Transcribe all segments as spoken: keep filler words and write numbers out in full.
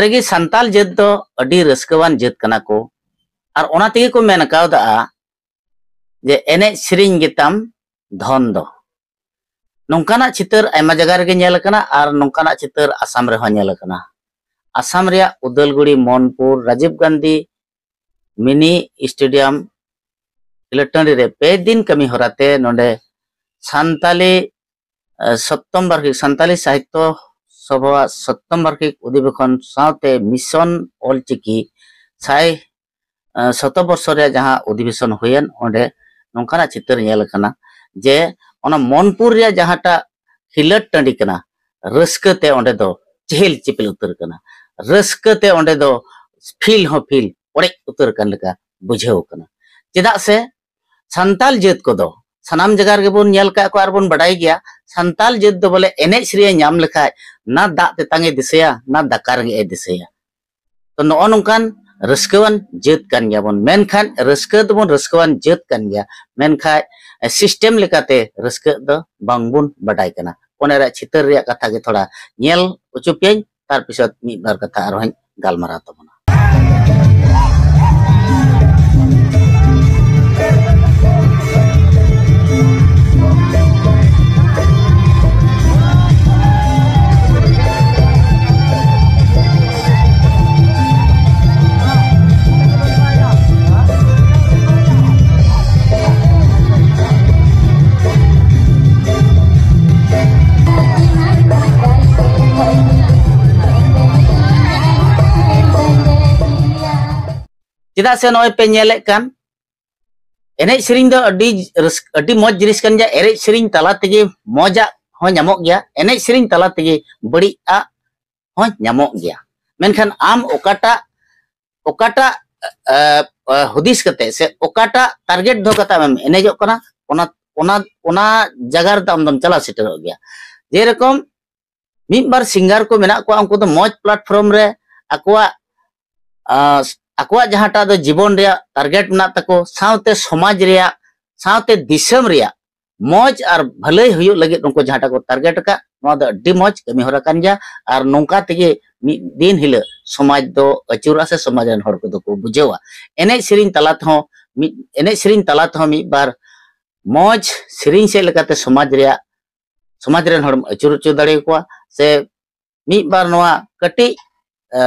ᱨᱮᱜᱮ ᱥᱟᱱᱛᱟᱞ ᱡᱟᱹᱛ ᱫᱚ ᱟᱹᱰᱤ ᱨᱟᱹᱥᱠᱟᱹᱣᱟᱱ ᱡᱟᱹᱛ ᱠᱟᱱᱟ ᱠᱚ᱾ ᱟᱨ ᱚᱱᱟ ᱛᱮᱜᱮ ᱠᱚ ᱢᱮᱱ ᱠᱟᱣᱫᱟ ᱡᱮ ᱮᱱᱮᱡ ᱥᱮᱨᱮᱧ ᱜᱮᱛᱟᱢ ᱫᱷᱚᱱ ᱫᱚ᱾ ᱱᱚᱝᱠᱟᱱᱟᱜ ᱪᱤᱛᱟᱹᱨ ᱟᱭᱢᱟ ᱡᱟᱭᱜᱟ ᱨᱮᱜᱮ ᱧᱮᱞ ᱟᱠᱟᱱᱟ ᱟᱨ ᱱᱚᱝᱠᱟᱱᱟᱜ ᱪᱤᱛᱟᱹᱨ ᱟᱥᱟᱢ ᱨᱮᱦᱚᱸ ᱧᱮᱞ ᱟᱠᱟᱱᱟ᱾ ᱟᱥᱟᱢ ᱨᱮᱭᱟᱜ ᱩᱫᱟᱞᱜᱩᱲᱤ, ᱢᱚᱱᱯᱩᱨ, ᱨᱟᱡᱤᱵᱽ ᱜᱟᱱᱫᱷᱤ ᱢᱤᱱᱤ ᱥᱴᱮᱰᱤᱭᱟᱢ ᱠᱷᱮᱞᱳᱰ ᱴᱟᱺᱰᱤ ᱨᱮ ᱯᱮ ᱫᱤᱱ ᱠᱟᱹᱢᱤ ᱦᱚᱨᱟ ᱛᱮ ᱱᱚᱰᱮ ᱥᱟᱱᱛᱟᱞᱤ, ᱮ, ᱥᱚᱯᱛᱚᱢ ᱵᱟᱨᱥᱤᱠ, ᱥᱟᱱᱛᱟᱞᱤ ᱥᱟᱦᱤᱛᱛᱚ ᱥᱚᱵᱷᱟ ᱥᱚᱯᱛᱚᱢ ᱵᱟᱨᱥᱤᱠ ᱚᱫᱷᱤᱵᱮᱥᱚᱱ ᱥᱟᱶᱛᱮ ᱢᱤᱥᱚᱱ ᱚᱞᱪᱤᱠᱤ ᱥᱟᱭ, ᱮ, ᱥᱚᱛᱚ ᱵᱚᱨᱥᱚ ᱨᱮᱭᱟᱜ ᱡᱟᱦᱟᱸ ᱚᱫᱷᱤᱵᱮᱥᱚᱱ ᱦᱩᱭᱮᱱ, ᱚᱸᱰᱮ ᱱᱚᱝᱠᱟᱱᱟᱜ ᱪᱤᱛᱟᱹᱨ ᱧᱮᱞ ᱟᱠᱟᱱᱟ ᱡᱮ ᱚᱱᱟ ᱢᱚᱱᱯᱩᱨ ᱨᱮᱭᱟᱜ ᱡᱟᱦᱟᱸᱴᱟᱜ ᱠᱷᱮᱞᱳᱰ ᱴᱟᱺᱰᱤ ᱠᱟᱱᱟ, ᱨᱟᱹᱥᱠᱟᱹ ᱛᱮ ᱚᱸᱰᱮ ᱫᱚ ᱪᱮᱦᱮᱞ ᱪᱮᱯᱮᱞ ᱩᱛᱟᱹᱨ ᱠᱟᱱᱟ, ᱨᱟᱹᱥᱠᱟᱹ ᱛᱮ ᱚᱸᱰᱮ ᱫᱚ ᱯᱷᱤᱞ ᱦᱚᱸ ᱯᱷᱤᱞ ᱚᱲᱮᱡ ᱩᱛᱟᱹᱨ ᱠᱟᱱ ᱞᱮᱠᱟ ᱵᱩᱡᱷᱟᱹᱣ ᱠᱟᱱᱟ᱾ ᱪᱮᱫᱟᱜ ᱥᱮ ᱥᱟᱱᱛᱟᱞ ᱡᱟᱹᱛ ᱠᱚᱫᱚ ᱥᱟᱱᱟᱢ ᱡᱟᱭᱜᱟ ᱨᱮᱜᱮ ᱵᱚᱱ ᱧᱮᱞ ᱠᱟᱜ ᱠᱚᱣᱟ ᱟᱨ ᱵᱚᱱ ᱵᱟᱰᱟᱭ ᱜᱮᱭᱟ, ᱥᱟᱱᱛᱟᱞ ᱡᱟᱹᱛ ᱫᱚ ᱵᱚᱞᱮ ᱮᱱᱮᱡ ᱥᱮᱨᱮᱧ ᱮ ᱧᱟᱢ ᱞᱮᱠᱷᱟᱡ ᱱᱟ ᱫᱟᱜ ᱛᱮᱛᱟᱝ ᱮ ᱫᱤᱥᱟᱹᱭᱟ, ᱱᱟ ᱫᱟᱠᱟ ᱨᱮᱸᱜᱮᱡ ᱮ ᱫᱤᱥᱟᱹᱭᱟ᱾ ᱛᱚ, ᱱᱚᱜᱼᱚ ᱱᱚᱝᱠᱟᱱ ᱨᱟᱹᱥᱠᱟᱹᱣᱟᱱ ᱡᱟᱹᱛ ᱠᱟᱱ ᱜᱮᱭᱟᱵᱚᱱ, ᱢᱮᱱᱠᱷᱟᱱ ᱨᱟᱹᱥᱠᱟᱹ ᱫᱚᱵᱚᱱ ᱨᱟᱹᱥᱠᱟᱹᱣᱟᱱ ᱡᱟᱹᱛ ᱠᱟᱱ ᱜᱮᱭᱟ, ᱢᱮᱱᱠᱷᱟᱱ ᱥᱤᱥᱴᱮᱢ ᱞᱮᱠᱟᱛᱮ ᱨᱟᱹᱥᱠᱟᱹ ᱫᱚ ᱵᱟᱝᱵᱚᱱ ᱵᱟᱰᱟᱭ ᱠᱟᱱᱟ᱾ ᱚᱱᱟ ᱨᱮᱭᱟᱜ ᱪᱤᱛᱟᱹᱨ ᱨᱮᱭᱟᱜ ᱠᱟᱛᱷᱟ ᱜᱮ ᱛᱷᱚᱲᱟ ᱧᱮᱞ ᱦᱚᱪᱚ ᱯᱮᱭᱟᱧ, ᱛᱟᱨ ᱯᱤᱪᱷᱚᱱ ᱢᱤᱫ ᱵᱟᱨ ᱠᱟᱛᱷᱟ ᱟᱨᱦᱚᱸᱧ ᱜᱟᱞᱢᱟᱨᱟᱣ ᱛᱟᱵᱚᱱᱟ᱾ ᱪᱮᱫᱟᱜ ᱥᱮ ᱱᱚᱜᱼᱚᱭ ᱯᱮ ᱧᱮᱞᱮᱫ ᱠᱟᱱ, ᱮᱱᱮᱡ ᱥᱮᱨᱮᱧ ᱫᱚ ᱟᱹᱰᱤ ᱨᱟᱹᱥᱠᱟᱹ, ᱟᱹᱰᱤ ᱢᱚᱡᱽ ᱡᱤᱱᱤᱥ ᱠᱟᱱ ᱜᱮᱭᱟ᱾ ᱮᱱᱮᱡ ᱥᱮᱨᱮᱧ ᱛᱟᱞᱟ ᱛᱮᱜᱮ ᱢᱚᱡᱟᱜ ᱦᱚᱸ ᱧᱟᱢᱚᱜ ᱜᱮᱭᱟ, ᱮᱱᱮᱡ ᱥᱮᱨᱮᱧ ᱛᱟᱞᱟ ᱛᱮᱜᱮ ᱵᱟᱹᱲᱤᱡᱟᱜ ᱦᱚᱸ ᱧᱟᱢᱚᱜ ᱜᱮᱭᱟ᱾ ᱢᱮᱱᱠᱷᱟᱱ ᱟᱢ ᱚᱠᱟᱴᱟᱜ, ᱚᱠᱟᱴᱟᱜ, ᱮ, ᱮ, ᱦᱩᱫᱤᱥ ᱠᱟᱛᱮ ᱥᱮ ᱚᱠᱟᱴᱟᱜ ᱴᱟᱨᱜᱮᱴ ᱫᱚᱦᱚ ᱠᱟᱛᱮ ᱟᱢᱮᱢ ᱮᱱᱮᱡᱚᱜ ᱠᱟᱱᱟ, ᱚᱱᱟ, ᱚᱱᱟ, ᱚᱱᱟ ᱡᱟᱭᱜᱟ ᱨᱮᱫᱚ ᱟᱢ ᱫᱚᱢ ᱪᱟᱞᱟᱣ ᱥᱮᱴᱮᱨᱚᱜ ᱜᱮᱭᱟ᱾ ᱡᱮᱨᱚᱠᱚᱢ ᱢᱤᱫ ᱵᱟᱨ ᱥᱤᱝᱜᱟᱨ ᱠᱚ ᱢᱮᱱᱟᱜ ᱠᱚᱣᱟ, ᱩᱱᱠᱩ ᱫᱚ ᱢᱚᱡᱽ ᱯᱞᱟᱴᱯᱷᱚᱨᱢ ᱨᱮ ᱟᱠᱚᱣᱟᱜ, ᱟ, ᱟᱠᱚᱣᱟᱜ ᱡᱟᱦᱟᱸᱴᱟᱜ ᱫᱚ ᱡᱤᱵᱚᱱ ᱨᱮᱭᱟᱜ ᱴᱟᱨᱜᱮᱴ ᱢᱮᱱᱟᱜ ᱛᱟᱠᱚ, ᱥᱟᱶᱛᱮ ᱥᱚᱢᱟᱡᱽ ᱨᱮᱭᱟᱜ, ᱥᱟᱶᱛᱮ ᱫᱤᱥᱚᱢ ᱨᱮᱭᱟᱜ ᱢᱚᱡᱽ ᱟᱨ ᱵᱷᱟᱹᱞᱟᱹᱭ ᱦᱩᱭᱩᱜ ᱞᱟᱹᱜᱤᱫ ᱩᱱᱠᱩ ᱡᱟᱦᱟᱸᱴᱟᱜ ᱠᱚ ᱴᱟᱨᱜᱮᱴ ᱟᱠᱟᱫ, ᱱᱚᱣᱟ ᱫᱚ ᱟᱹᱰᱤ ᱢᱚᱡᱽ ᱠᱟᱹᱢᱤ ᱦᱚᱨᱟ ᱠᱟᱱ ᱜᱮᱭᱟ᱾ ᱟᱨ ᱱᱚᱝᱠᱟ ᱛᱮᱜᱮ ᱢᱤᱫ ᱫᱤᱱ ᱦᱤᱞᱳᱜ ᱥᱚᱢᱟᱡᱽ ᱫᱚ ᱟᱹᱪᱩᱨᱚᱜᱼᱟ ᱥᱮ ᱥᱚᱢᱟᱡᱽ ᱨᱮᱱ ᱦᱚᱲ ᱠᱚᱫᱚ ᱠᱚ ᱵᱩᱡᱷᱟᱹᱣᱟ᱾ ᱮᱱᱮᱡ ᱥᱮᱨᱮᱧ ᱛᱟᱞᱟ ᱛᱮᱦᱚᱸ ᱢᱤᱫ, ᱮᱱᱮᱡ ᱥᱮᱨᱮᱧ ᱛᱟᱞᱟ ᱛᱮᱦᱚᱸ ᱢᱤᱫ ᱵᱟᱨ ᱢᱚᱡᱽ ᱥᱮᱨᱮᱧ ᱥᱮᱫ ᱞᱮᱠᱟᱛᱮ ᱥᱚᱢᱟᱡᱽ ᱨᱮᱭᱟᱜ, ᱥᱚᱢᱟᱡᱽ ᱨᱮᱱ ᱦᱚᱲᱮᱢ ᱟᱹᱪᱩᱨ ᱦᱚᱪᱚ ᱫᱟᱲᱮᱭᱟᱠᱚᱣᱟ, ᱥᱮ ᱢᱤᱫ ᱵᱟᱨ ᱱᱚᱣᱟ ᱠᱟᱹᱴᱤᱡ, ᱮ,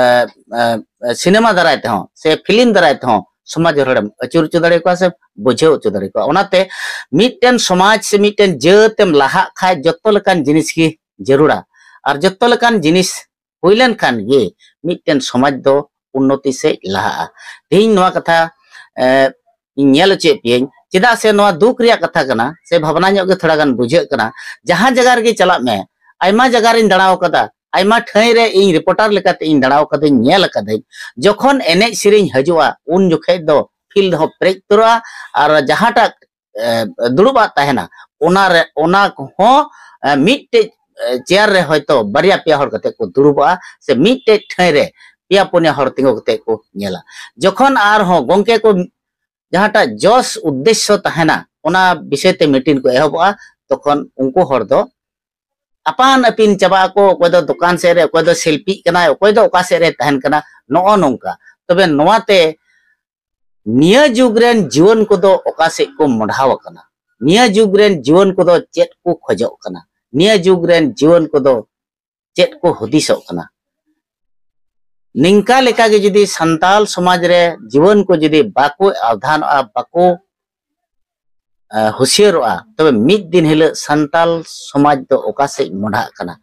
ᱮ, ᱥᱤᱱᱮᱢᱟ ᱫᱟᱨᱟᱭ ᱛᱮᱦᱚᱸ ᱥᱮ ᱯᱷᱤᱞᱢ ᱫᱟᱨᱟᱭ ᱛᱮᱦᱚᱸ ᱥᱚᱢᱟᱡᱽ ᱨᱮᱱ ᱦᱚᱲᱮᱢ ᱟᱹᱪᱩᱨ ᱦᱚᱪᱚ ᱫᱟᱲᱮᱭᱟᱠᱚᱣᱟ ᱥᱮ ᱵᱩᱡᱷᱟᱹᱣ ᱦᱚᱪᱚ ᱫᱟᱲᱮᱭᱟᱠᱚᱣᱟ᱾ ᱚᱱᱟᱛᱮ ᱢᱤᱫᱴᱮᱱ ᱥᱚᱢᱟᱡᱽ ᱥᱮ ᱢᱤᱫᱴᱮᱱ ᱡᱟᱹᱛ ᱮᱢ ᱞᱟᱦᱟᱜ ᱠᱷᱟᱡ ᱡᱚᱛᱚ ᱞᱮᱠᱟᱱ ᱡᱤᱱᱤᱥ ᱜᱮ ᱡᱟᱹᱨᱩᱲᱟ᱾ ᱟᱨ ᱡᱚᱛᱚ ᱞᱮᱠᱟᱱ ᱡᱤᱱᱤᱥ ᱦᱩᱭ ᱞᱮᱱᱠᱷᱟᱱ ᱜᱮ ᱢᱤᱫᱴᱮᱱ ᱥᱚᱢᱟᱡᱽ ᱫᱚ ᱩᱱᱱᱚᱛᱤ ᱥᱮᱫ ᱞᱟᱦᱟᱜᱼᱟ᱾ ᱛᱮᱦᱮᱧ ᱱᱚᱣᱟ ᱠᱟᱛᱷᱟ, ᱮ, ᱤᱧ ᱧᱮᱞ ᱦᱚᱪᱚᱭᱮᱫ ᱯᱮᱭᱟᱹᱧ, ᱪᱮᱫᱟᱜ ᱥᱮ ᱱᱚᱣᱟ ᱫᱩᱠ ᱨᱮᱭᱟᱜ ᱠᱟᱛᱷᱟ ᱠᱟᱱᱟ, ᱥᱮ ᱵᱷᱟᱵᱽᱱᱟ ᱧᱚᱜ ᱜᱮ ᱛᱷᱚᱲᱟ ᱜᱟᱱ ᱵᱩᱡᱷᱟᱹᱜ ᱠᱟᱱᱟ᱾ ᱡᱟᱦᱟᱸ ᱡᱟᱭᱜᱟ ᱨᱮᱜᱮ ᱪᱟᱞᱟᱜ ᱢᱮ, ᱟᱭᱢᱟ ᱡᱟᱭᱜᱟ ᱨᱮᱧ ᱫᱟᱬᱟ ᱟᱠᱟᱫᱟ, ᱟᱭᱢᱟ ᱴᱷᱟᱹᱭ ᱨᱮ ᱤᱧ ᱨᱤᱯᱳᱨᱴᱟᱨ ᱞᱮᱠᱟᱛᱮ ᱤᱧ ᱫᱟᱬᱟ ᱟᱠᱟᱫᱟᱹᱧ, ᱧᱮᱞ ᱟᱠᱟᱫᱟᱹᱧ, ᱡᱚᱠᱷᱚᱱ ᱮᱱᱮᱡ ᱥᱮᱨᱮᱧ ᱦᱤᱡᱩᱜᱼᱟ, ᱩᱱ ᱡᱚᱠᱷᱮᱡ ᱫᱚ ᱯᱷᱤᱞᱰ ᱦᱚᱸ ᱯᱮᱨᱮᱡ ᱩᱛᱟᱹᱨᱚᱜᱼᱟ᱾ ᱟᱨ ᱡᱟᱦᱟᱸᱴᱟᱜ, ᱮ, ᱫᱩᱲᱩᱵᱟᱜ ᱛᱟᱦᱮᱱᱟ, ᱚᱱᱟ ᱨᱮ, ᱚᱱᱟ ᱠᱚᱦᱚᱸ, ᱮ, ᱢᱤᱫᱴᱮᱡ, ᱮ, ᱪᱮᱭᱟᱨ ᱨᱮ ᱦᱚᱭᱛᱳ ᱵᱟᱨᱭᱟ ᱯᱮᱭᱟ ᱦᱚᱲ ᱠᱟᱛᱮ ᱠᱚ ᱫᱩᱲᱩᱵᱚᱜᱼᱟ, ᱥᱮ ᱢᱤᱫᱴᱮᱡ ᱴᱷᱟᱹᱭ ᱨᱮ ᱯᱮᱭᱟ ᱯᱩᱱᱭᱟ ᱦᱚᱲ ᱛᱤᱸᱜᱩ ᱠᱟᱛᱮ ᱠᱚ ᱧᱮᱞᱟ᱾ ᱡᱚᱠᱷᱚᱱ ᱟᱨᱦᱚᱸ ᱜᱚᱝᱠᱮ ᱠᱚ ᱡᱟᱦᱟᱸᱴᱟᱜ ᱡᱚᱥ ᱩᱫᱽᱫᱮᱥᱥᱚ ᱛᱟᱦᱮᱱᱟ, ᱚᱱᱟ ᱵᱤᱥᱚᱭ ᱛᱮ ᱢᱤᱴᱤᱝ ᱠᱚ ᱮᱦᱚᱵᱚᱜᱼᱟ, ᱛᱚᱠᱷᱚᱱ ᱩᱱᱠᱩ ᱦᱚᱲ ᱫᱚ ᱟᱯᱟᱱ ᱟᱹᱯᱤᱱ ᱪᱟᱵᱟᱜ ᱟᱠᱚ, ᱚᱠᱚᱭ ᱫᱚ ᱫᱚᱠᱟᱱ ᱥᱮᱫ ᱨᱮ, ᱚᱠᱚᱭ ᱫᱚ ᱥᱮᱞᱯᱤᱜ ᱠᱟᱱᱟᱭ, ᱚᱠᱚᱭ ᱫᱚ ᱚᱠᱟ ᱥᱮᱫ ᱨᱮ ᱛᱟᱦᱮᱱ ᱠᱟᱱᱟ, ᱱᱚᱜᱼᱚ ᱱᱚᱝᱠᱟ᱾ ᱛᱚᱵᱮ ᱱᱚᱣᱟᱛᱮ ᱱᱤᱭᱟᱹ ᱡᱩᱜᱽ ᱨᱮᱱ ᱡᱩᱣᱟᱹᱱ ᱠᱚᱫᱚ ᱚᱠᱟ ᱥᱮᱫ ᱠᱚ ᱢᱚᱰᱷᱟᱣ ᱟᱠᱟᱱᱟ? ᱱᱤᱭᱟᱹ ᱡᱩᱜᱽ ᱨᱮᱱ ᱡᱩᱣᱟᱹᱱ ᱠᱚᱫᱚ ᱪᱮᱫ ᱠᱚ ᱠᱷᱚᱡᱚᱜ ᱠᱟᱱᱟ? ᱱᱤᱭᱟᱹ ᱡᱩᱜᱽ ᱨᱮᱱ ᱡᱩᱣᱟᱹᱱ ᱠᱚᱫᱚ ᱪᱮᱫ ᱠᱚ ᱦᱩᱫᱤᱥᱚᱜ ᱠᱟᱱᱟ? ᱱᱤᱝᱠᱟ ᱞᱮᱠᱟᱜᱮ ᱡᱩᱫᱤ ᱥᱟᱱᱛᱟᱞ ᱥᱚᱢᱟᱡᱽ ᱨᱮ ᱡᱩᱣᱟᱹᱱ ᱠᱚ ᱡᱩᱫᱤ ᱵᱟᱠᱚ ᱟᱣᱫᱷᱟᱱᱚᱜᱼᱟ, ᱵᱟᱠᱚ, ᱮ, ᱦᱩᱥᱭᱟᱹᱨᱚᱜᱼᱟ, ᱛᱚᱵᱮ ᱢᱤᱫ ᱫᱤᱱ ᱦᱤᱞᱳᱜ ᱥᱟᱱᱛᱟᱞ ᱥᱚᱢᱟᱡᱽ ᱫᱚ ᱚᱠᱟ ᱥᱮᱫ ᱢᱚᱰᱷᱟᱜ ᱠᱟᱱᱟ?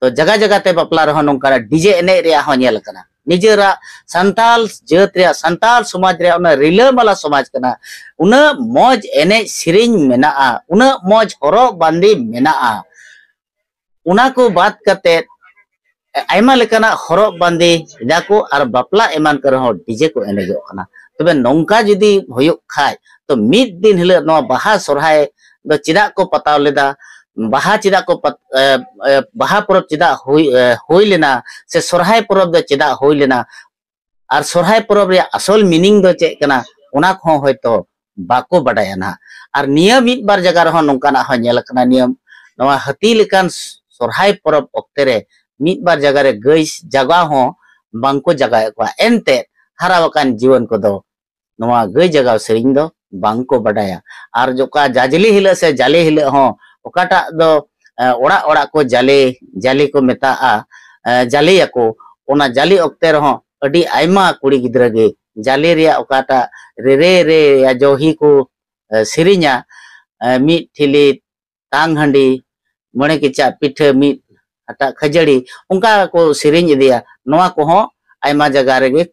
ᱛᱚ ᱡᱟᱭᱜᱟ ᱡᱟᱭᱜᱟ ᱛᱮ ᱵᱟᱯᱞᱟ ᱨᱮᱦᱚᱸ ᱱᱚᱝᱠᱟᱱᱟᱜ ᱰᱤᱡᱮ ᱮᱱᱮᱡ ᱨᱮᱭᱟᱜ ᱦᱚᱸ ᱧᱮᱞ ᱟᱠᱟᱱᱟ᱾ ᱱᱤᱡᱮᱨᱟᱜ ᱥᱟᱱᱛᱟᱞ ᱡᱟᱹᱛ ᱨᱮᱭᱟᱜ, ᱥᱟᱱᱛᱟᱞ ᱥᱚᱢᱟᱡᱽ ᱨᱮᱭᱟᱜ ᱚᱱᱟ ᱨᱤᱞᱟᱹᱢᱟᱞᱟ ᱥᱚᱢᱟᱡᱽ ᱠᱟᱱᱟ, ᱩᱱᱟᱹᱜ ᱢᱚᱡᱽ ᱮᱱᱮᱡ ᱥᱮᱨᱮᱧ ᱢᱮᱱᱟᱜᱼᱟ, ᱩᱱᱟᱹᱜ ᱢᱚᱡᱽ ᱦᱚᱨᱚᱜ ᱵᱟᱸᱫᱮ ᱢᱮᱱᱟᱜᱼᱟ, ᱚᱱᱟ ᱠᱚ ᱵᱟᱫ ᱠᱟᱛᱮ ᱟᱭᱢᱟ ᱞᱮᱠᱟᱱᱟᱜ ᱦᱚᱨᱚᱜ ᱵᱟᱸᱫᱮ ᱮᱫᱟ ᱠᱚ ᱟᱨ ᱵᱟᱯᱞᱟ ᱮᱢᱟᱱ ᱠᱚᱨᱮ ᱦᱚᱸ ᱰᱤᱡᱮ ᱠᱚ ᱮᱱᱮᱡᱚᱜ ᱠᱟᱱᱟ᱾ ᱛᱚᱵᱮ ᱱᱚᱝᱠᱟ ᱡᱩᱫᱤ ᱦᱩᱭᱩᱜ ᱠᱷᱟᱡ, ᱛᱚ ᱢᱤᱫ ᱫᱤᱱ ᱦᱤᱞᱳᱜ ᱱᱚᱣᱟ ᱵᱟᱦᱟ ᱥᱚᱨᱦᱟᱭ ᱫᱚ ᱪᱮᱫᱟᱜ ᱠᱚ ᱯᱟᱛᱟᱣ ᱞᱮᱫᱟ? ᱵᱟᱦᱟ ᱪᱮᱫᱟᱜ ᱠᱚ ᱯᱟᱛ-, ᱮ, ᱮ, ᱵᱟᱦᱟ ᱯᱚᱨᱚᱵᱽ ᱪᱮᱫᱟᱜ ᱦᱩᱭ, ᱮ, ᱦᱩᱭ ᱞᱮᱱᱟ? ᱥᱮ ᱥᱚᱨᱦᱟᱭ ᱯᱚᱨᱚᱵᱽ ᱫᱚ ᱪᱮᱫᱟᱜ ᱦᱩᱭ ᱞᱮᱱᱟ? ᱟᱨ ᱥᱚᱨᱦᱟᱭ ᱯᱚᱨᱚᱵᱽ ᱨᱮᱭᱟᱜ ᱟᱥᱚᱞ ᱢᱤᱱᱤᱝ ᱫᱚ ᱪᱮᱫ ᱠᱟᱱᱟ, ᱚᱱᱟ ᱠᱚᱦᱚᱸ ᱦᱚᱭᱛᱳ ᱵᱟᱠᱚ ᱵᱟᱰᱟᱭᱟ ᱱᱟᱦᱟᱜ᱾ ᱟᱨ ᱱᱤᱭᱟᱹ ᱢᱤᱫ ᱵᱟᱨ ᱡᱟᱭᱜᱟ ᱨᱮᱦᱚᱸ ᱱᱚᱝᱠᱟᱱᱟᱜ ᱦᱚᱸ ᱧᱮᱞ ᱟᱠᱟᱱᱟ, ᱱᱤᱭᱟᱹ, ᱱᱚᱣᱟ ᱦᱟᱹᱛᱤ ᱞᱮᱠᱟᱱ ᱥᱚᱨᱦᱟᱭ ᱯᱚᱨᱚᱵᱽ ᱚᱠᱛᱮ ᱨᱮ ᱢᱤᱫ ᱵᱟᱨ ᱡᱟᱭᱜᱟ ᱨᱮ ᱜᱟᱹᱭ ᱡᱟᱜᱟᱣ ᱦᱚᱸ ᱵᱟᱝᱠᱚ ᱡᱟᱜᱟᱣᱮᱫ ᱠᱚᱣᱟ᱾ ᱮᱱᱛᱮᱫ ᱦᱟᱨᱟ ᱟᱠᱟᱱ ᱡᱩᱣᱟᱹᱱ ᱠᱚᱫᱚ ᱱᱚᱣᱟ ᱜᱟᱹᱭ ᱡᱟᱜᱟᱣ ᱥᱮᱨᱮᱧ ᱫᱚ ᱵᱟᱝᱠᱚ ᱵᱟᱰᱟᱭᱟ᱾ ᱟᱨ ᱚᱠᱟ ᱡᱟᱡᱽᱞᱮ ᱦᱤᱞᱳᱜ ᱥᱮ ᱡᱟᱞᱮ ᱦᱤᱞᱳᱜ ᱦᱚᱸ ᱚᱠᱟᱴᱟᱜ ᱫᱚ, ᱮ, ᱚᱲᱟᱜ ᱚᱲᱟᱜ ᱠᱚ ᱡᱟᱞᱮ, ᱡᱟᱞᱮ ᱠᱚ ᱢᱮᱛᱟᱜᱼᱟ, ᱮ, ᱡᱟᱞᱮᱭᱟᱠᱚ, ᱚᱱᱟ ᱡᱟᱞᱮ ᱚᱠᱛᱮ ᱨᱮᱦᱚᱸ ᱟᱹᱰᱤ ᱟᱭᱢᱟ ᱠᱩᱲᱤ ᱜᱤᱫᱽᱨᱟᱹ ᱜᱮ ᱡᱟᱞᱮ ᱨᱮᱭᱟᱜ ᱚᱠᱟᱴᱟᱜ ᱨᱮᱨᱮ ᱨᱮ ᱭᱟ ᱡᱚᱦᱤ ᱠᱚ, ᱮ, ᱥᱮᱨᱮᱧᱟ, ᱮ, ᱢᱤᱫ ᱴᱷᱤᱞᱤ ᱛᱟᱝ ᱦᱟᱺᱰᱤ, ᱢᱚᱬᱮ ᱠᱮᱪᱟᱜ ᱯᱤᱴᱷᱟᱹ, ᱢᱤᱫ ᱦᱟᱴᱟᱜ ᱠᱷᱟᱹᱡᱟᱹᱲᱤ, ᱚᱱᱠᱟ ᱠᱚ ᱥᱮᱨᱮᱧ ᱤᱫᱤᱭᱟ᱾ ᱱᱚᱣᱟ ᱠᱚᱦᱚᱸ ᱟᱭᱢᱟ ᱡᱟᱭᱜᱟ ᱨᱮᱜᱮ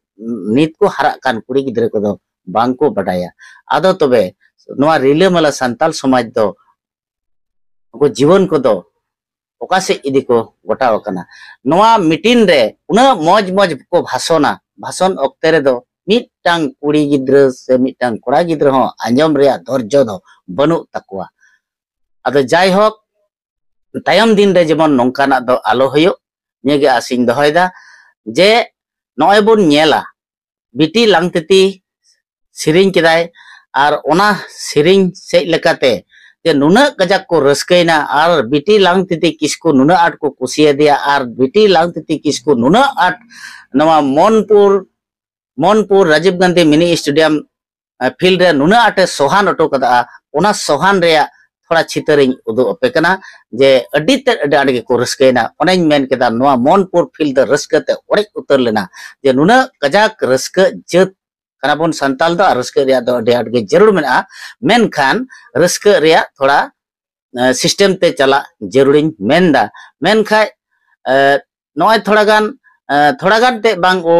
ᱱᱤᱛ ᱠᱚ ᱦᱟᱨᱟᱜ ᱠᱟᱱ ᱠᱩᱲᱤ ᱜᱤᱫᱽᱨᱟᱹ ᱠᱚᱫᱚ ᱵᱟᱝ ᱠᱚ ᱵᱟᱰᱟᱭᱟ᱾ ᱟᱫᱚ ᱛᱚᱵᱮ ᱱᱚᱣᱟ ᱨᱤᱞᱟᱹᱢᱟᱞᱟ ᱥᱟᱱᱛᱟᱞ ᱥᱚᱢᱟᱡᱽ ᱫᱚ ᱩᱱᱠᱩ ᱡᱤᱵᱚᱱ ᱠᱚᱫᱚ ᱚᱠᱟ ᱥᱮᱫ ᱤᱫᱤ ᱠᱚ ᱜᱚᱴᱟᱣ ᱟᱠᱟᱱᱟ? ᱱᱚᱣᱟ ᱢᱤᱴᱤᱝ ᱨᱮ ᱩᱱᱟᱹᱜ ᱢᱚᱡᱽ ᱢᱚᱡᱽ ᱠᱚ ᱵᱷᱟᱥᱚᱱᱟ, ᱵᱷᱟᱥᱚᱱ ᱚᱠᱛᱮ ᱨᱮᱫᱚ ᱢᱤᱫᱴᱟᱝ ᱠᱩᱲᱤ ᱜᱤᱫᱽᱨᱟᱹ ᱥᱮ ᱢᱤᱫᱴᱟᱝ ᱠᱚᱲᱟ ᱜᱤᱫᱽᱨᱟᱹ ᱦᱚᱸ ᱟᱸᱡᱚᱢ ᱨᱮᱭᱟᱜ ᱫᱷᱳᱨᱡᱚ ᱫᱚ ᱵᱟᱹᱱᱩᱜ ᱛᱟᱠᱚᱣᱟ᱾ ᱟᱫᱚ ᱡᱟᱭᱦᱳᱠ, ᱛᱟᱭᱚᱢ ᱫᱤᱱ ᱨᱮ ᱡᱮᱢᱚᱱ ᱱᱚᱝᱠᱟᱱᱟᱜ ᱫᱚ ᱟᱞᱚ ᱦᱩᱭᱩᱜ, ᱱᱤᱭᱟᱹ ᱜᱮ ᱟᱥᱤᱧ ᱫᱚᱦᱚᱭᱮᱫᱟ᱾ ᱡᱮ ᱱᱚᱜᱼᱚᱭ ᱵᱚᱱ ᱧᱮᱞᱟ, ᱵᱤᱴᱤ ᱞᱟᱝᱛᱤᱛᱤ ᱥᱮᱨᱮᱧ ᱠᱮᱫᱟᱭ, ᱟᱨ ᱚᱱᱟ ᱥᱮᱨᱮᱧ ᱥᱮᱫ ᱞᱮᱠᱟᱛᱮ ᱡᱮ ᱱᱩᱱᱟᱹᱜ ᱠᱟᱡᱟᱠ ᱠᱚ ᱨᱟᱹᱥᱠᱟᱹᱭᱮᱱᱟ, ᱟᱨ ᱵᱤᱴᱤ ᱞᱟᱝᱛᱤᱛᱤ ᱠᱤᱥᱠᱩ ᱱᱩᱱᱟᱹᱜ ᱟᱸᱴ ᱠᱚ ᱠᱩᱥᱤᱭᱟᱫᱮᱭᱟ, ᱟᱨ ᱵᱤᱴᱤ ᱞᱟᱝᱛᱤᱛᱤ ᱠᱤᱥᱠᱩ ᱱᱩᱱᱟᱹᱜ ᱟᱸᱴ ᱱᱚᱣᱟ ᱢᱚᱱᱯᱩᱨ, ᱢᱚᱱᱯᱩᱨ ᱨᱟᱡᱤᱵ ᱜᱟᱱᱫᱷᱤ ᱢᱤᱱᱤ ᱥᱴᱮᱰᱤᱭᱟᱢ, ᱮ, ᱯᱷᱤᱞᱰ ᱨᱮ ᱱᱩᱱᱟᱹᱜ ᱟᱸᱴᱮ ᱥᱚᱦᱟᱱ ᱦᱚᱴᱚ ᱠᱟᱫᱟ᱾ ᱚᱱᱟ ᱥᱚᱦᱟᱱ ᱨᱮᱭᱟᱜ ᱛᱷᱚᱲᱟ ᱪᱤᱛᱟᱹᱨᱤᱧ ᱩᱫᱩᱜ ᱟᱯᱮ ᱠᱟᱱᱟ, ᱡᱮ ᱟᱹᱰᱤ ᱛᱮᱫ, ᱟᱹᱰᱤ ᱟᱸᱴ ᱜᱮᱠᱚ ᱨᱟᱹᱥᱠᱟᱹᱭᱮᱱᱟ᱾ ᱚᱱᱮᱧ ᱢᱮᱱ ᱠᱮᱫᱟ, ᱱᱚᱣᱟ ᱢᱚᱱᱯᱩᱨ ᱯᱷᱤᱞᱰ ᱫᱚ ᱨᱟᱹᱥᱠᱟᱹ ᱛᱮ ᱚᱲᱮᱡ ᱩᱛᱟᱹᱨ ᱞᱮᱱᱟ, ᱡᱮ ᱱᱩᱱᱟᱹᱜ ᱠᱟᱡᱟᱠ ᱨᱟᱹᱥᱠᱟᱹ ᱡᱟᱹᱛ ᱠᱟᱱᱟ ᱵᱚᱱ ᱥᱟᱱᱛᱟᱞ ᱫᱚ, ᱟᱨ ᱨᱟᱹᱥᱠᱟᱹ ᱨᱮᱭᱟᱜ ᱫᱚ ᱟᱹᱰᱤ ᱟᱸᱴ ᱜᱮ ᱡᱟᱹᱨᱩᱲ ᱢᱮᱱᱟᱜᱼᱟ᱾ ᱢᱮᱱᱠᱷᱟᱱ ᱨᱟᱹᱥᱠᱟᱹ ᱨᱮᱭᱟᱜ ᱛᱷᱚᱲᱟ, ᱮ, ᱥᱤᱥᱴᱮᱢ ᱛᱮ ᱪᱟᱞᱟᱜ ᱡᱟᱹᱨᱩᱲᱤᱧ ᱢᱮᱱᱫᱟ᱾ ᱢᱮᱱᱠᱷᱟᱡ, ᱮ, ᱱᱚᱜᱼᱚᱭ ᱛᱷᱚᱲᱟ ᱜᱟᱱ, ᱮ, ᱛᱷᱚᱲᱟ ᱜᱟᱱ ᱛᱮ ᱵᱟᱝ ᱚ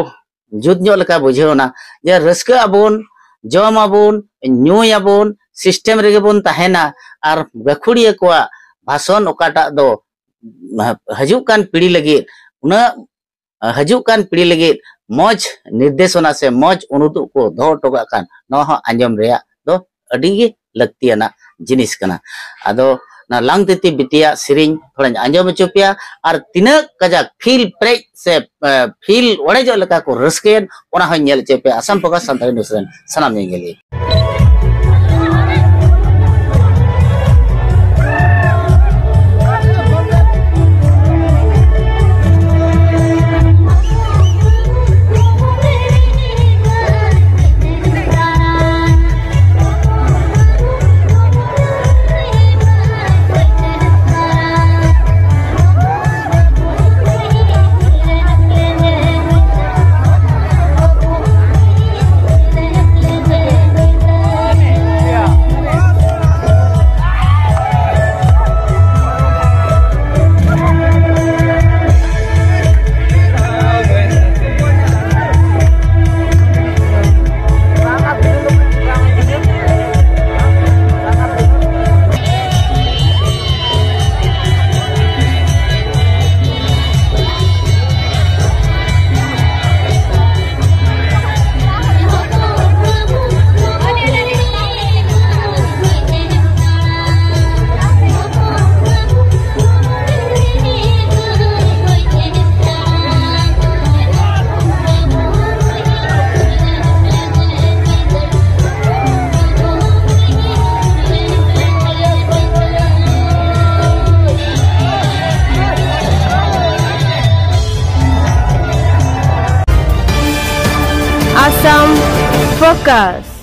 ᱡᱩᱛ ᱧᱚᱜ ᱞᱮᱠᱟ ᱵᱩᱡᱷᱟᱹᱣ ᱮᱱᱟ, ᱡᱮ ᱨᱟᱹᱥᱠᱟᱹᱜ ᱟᱵᱚᱱ, ᱡᱚᱢ ᱟᱵᱚᱱ, ᱧᱩᱭ ᱟᱵᱚᱱ, ᱥᱤᱥᱴᱮᱢ ᱨᱮᱜᱮ ᱵᱚᱱ ᱛᱟᱦᱮᱱᱟ, ᱟᱨ ᱜᱟᱹᱠᱷᱩᱲᱤᱭᱟᱹ ᱠᱚᱣᱟᱜ ᱵᱷᱟᱥᱚᱱ ᱚᱠᱟᱴᱟᱜ ᱫᱚ ᱦᱤᱡᱩᱜ ᱠᱟᱱ ᱯᱤᱲᱦᱤ ᱞᱟᱹᱜᱤᱫ ᱩᱱᱟᱹᱜ, ᱦᱤᱡᱩᱜ ᱠᱟᱱ ᱯᱤᱲᱦᱤ ᱞᱟᱹᱜᱤᱫ ᱢᱚᱡᱽ ᱱᱤᱨᱫᱮᱥᱚᱱᱟ ᱥᱮ ᱢᱚᱡᱽ ᱩᱱᱩᱫᱩᱜ ᱠᱚ ᱫᱚᱦᱚ ᱦᱚᱴᱚ ᱠᱟᱜ ᱠᱷᱟᱱ, ᱱᱚᱣᱟ ᱦᱚᱸ ᱟᱸᱡᱚᱢ ᱨᱮᱭᱟᱜ ᱫᱚ ᱟᱹᱰᱤ ᱜᱮ ᱞᱟᱹᱠᱛᱤᱭᱟᱱᱟᱜ ᱡᱤᱱᱤᱥ ᱠᱟᱱᱟ᱾ ᱟᱫᱚ ᱚᱱᱟ ᱞᱟᱝᱛᱤᱛᱤ ᱵᱤᱴᱤᱭᱟᱜ ᱥᱮᱨᱮᱧ ᱛᱷᱚᱲᱟᱧ ᱟᱸᱡᱚᱢ ᱦᱚᱪᱚ ᱯᱮᱭᱟ, ᱟᱨ ᱛᱤᱱᱟᱹᱜ ᱠᱟᱡᱟᱠ ᱯᱷᱤᱞ ᱯᱮᱨᱮᱡ ᱥᱮ, ᱮ, ᱯᱷᱤᱞ ᱚᱲᱮᱡᱚᱜ ᱞᱮᱠᱟ ᱠᱚ ᱨᱟᱹᱥᱠᱟᱹᱭᱮᱱ, ᱚᱱᱟ ᱦᱚᱸᱧ ᱧᱮᱞ ᱦᱚᱪᱚ ᱯᱮᱭᱟ ᱟᱥᱟᱢ ᱯᱷᱳᱠᱟᱥ ᱥᱟᱱᱛᱟᱲᱤ ᱱᱤᱭᱩᱡᱽ ᱨᱮᱱ ᱥᱟᱱᱟᱢ ᱧᱮᱧᱮᱞᱤᱭᱟᱹ᱾ Podcast.